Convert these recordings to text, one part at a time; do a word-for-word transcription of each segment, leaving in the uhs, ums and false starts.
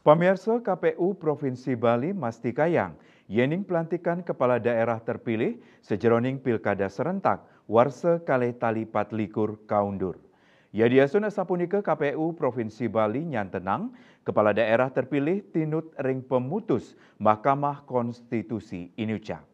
Pamirsa, K P U Provinsi Bali mastikayang yéning pelantikan kepala daerah terpilih sajeroning pilkada serentak warsa kalih tali patlikur kaundur. Yadiastun asapunika, K P U Provinsi Bali nyantenang kepala daerah terpilih tinut ring pemutus Mahkamah Konstitusi inucap.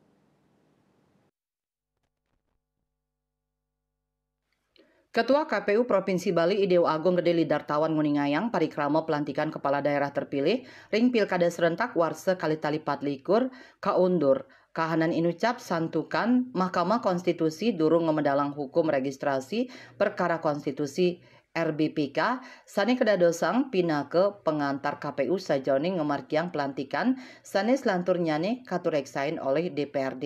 Ketua K P U Provinsi Bali I Déwa Agung Gedé Lidartawan nguningayang parikrama pelantikan kepala daerah terpilih ring pilkada serentak warsa kalih tali patlikur kaundur. Kahanan inucap santukan Mahkamah Konstitusi durung ngamedalang hukum registrasi perkara konstitusi R B P K sané kadadosang pinaka pangantar K P U sajeroning ngamargiang pelantikan sané selanturnyané katureksain olih D P R D.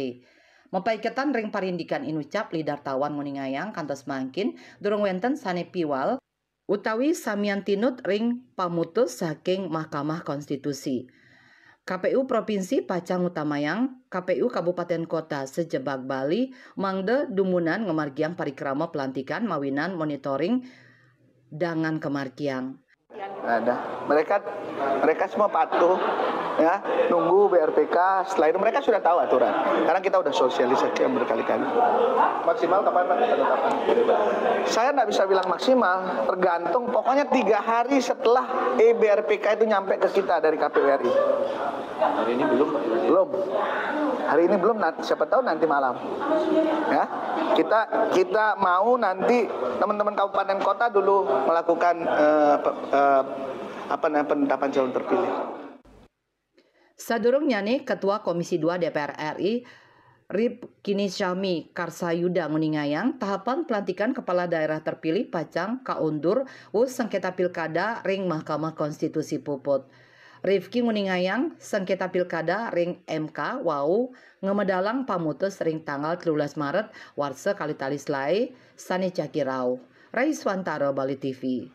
Mapaiketan ring parindikan inucap, Lidartawan nguningayang kantos mangkin durung wénten sané piwal utawi samian tinut ring pamutus saking Mahkamah Konstitusi. K P U Provinsi pacang ngutamayang K P U Kabupaten Kota sajebag Bali mangda dumunan ngamargiang parikrama pelantikan mawinan monitoring dangan kamargiang. Ada. Mereka mereka semua patuh, ya, nunggu B R P K. Setelah itu mereka sudah tahu aturan. Karena kita udah sosialisasi yang berkali-kali. Maksimal kapan, Pak, penetapan? Saya nggak bisa bilang maksimal, tergantung. Pokoknya tiga hari setelah E B R P K itu nyampe ke kita dari K P U R I. Hari ini belum, Pak? Belum. Hari ini belum. Siapa tahu nanti malam. Ya, kita kita mau nanti teman-teman kabupaten kota dulu melakukan eh, pe- eh, apa namanya, penetapan calon terpilih. Sadurungnyané, Ketua Komisi dua D P R R I Rifkini Syami Karsayuda nguningayang tahapan pelantikan kepala daerah terpilih pacang kaundur wus sengketa pilkada ring Mahkamah Konstitusi puput. Rifki nguningayang sengketa pilkada ring M K wau ngamedalang pamutus ring tanggal telulas Maret warsa kalih tali selaé sané jagi rauh. Raiswantara, Bali T V.